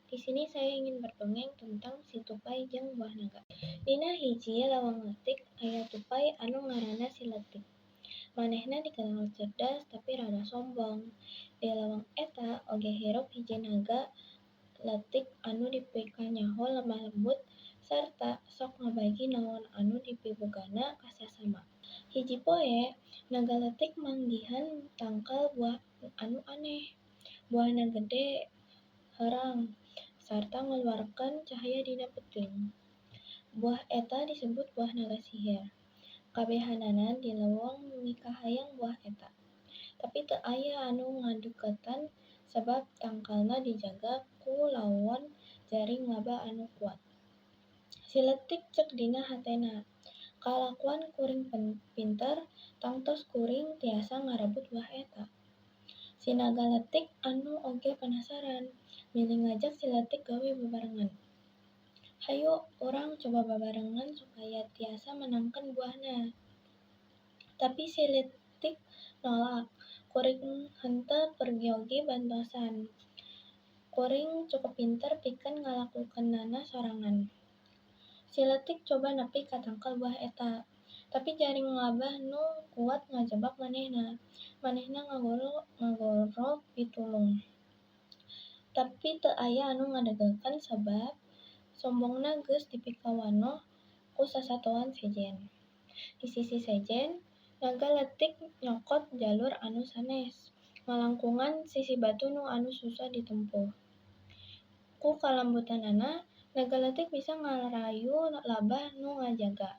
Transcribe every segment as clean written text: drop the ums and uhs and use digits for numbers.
Di sini saya ingin berdongeng tentang si tupai jeung buah naga. Dina hiji leweng leutik aya tupai anu ngaranna si Leutik. Manehna dikenal cerdas tapi rada sombong. Di leweng eta oge hirup hiji naga leutik anu dipikanyaho lemah lembut sarta sok ngabagi naon anu dipibogana ka sasama. Hiji poe, naga leutik manggihan tangkal buah anu aneh. Buahna gede, herang, sarta ngaluarkeun cahaya dina peuting. Buah eta disebut buah naga sihir. Kabehanana di leweng mikahayang buah eta. Tapi teu aya anu ngadeukeutan sabab tangkalna dijaga ku lawon jaring labah anu kuat. Si Leutik cek dina hatena, "Kalakuan kuring pinter, tangtos kuring tiasa ngarebut buah eta." Si naga leutik anu oge penasaran, milih ngajak si Leutik gawe babarengan. "Hayu urang coba babarengan supaya tiasa meunangkeun buahna." Tapi si Leutik nolak, "Kuring henteu peryogi bantosan. Kuring cukup pinter pikeun ngalakukeunana sorangan." Si Leutik coba nepi ka tangkal buah eta, tapi jaring labah nu kuat ngajebak manehna. Manehna ngagoro pitulung, tapi teu aya anu ngadengekeun sabab sombongna geus dipikawanoh ku sasatoan sejen. Di sisi sejen, naga leutik nyokot jalur anu sanes, ngalangkungan sisi batu nu anu susah ditempuh. Ku kalembutanana, naga leutik bisa ngarayu labah nu ngajaga,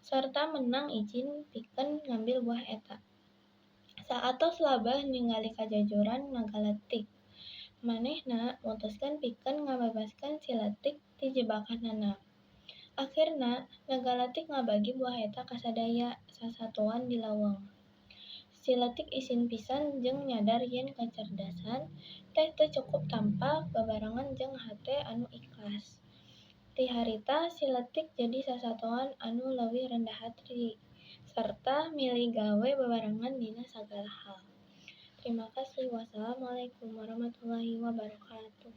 sarta meunang ijin pikeun ngambil buah eta. Saatos labah ningali kajujuran naga leutik, manehna mutuskeun pikeun ngabebaskeun si Leutik ti jebakanana. Akhirna, naga leutik ngabagi buah eta ka sadaya sasatoan di leweng. Si Leutik isin pisan jeung nyadar yen kacerdasan teh teu cukup tanpa babarengan jeung hate anu ikhlas. Ti harita, si Leutik jadi sasatoan anu leuwih rendah hati sarta milih gawe babarengan dina sagala hal. Terima kasih. Wassalamualaikum warahmatullahi wabarakatuh.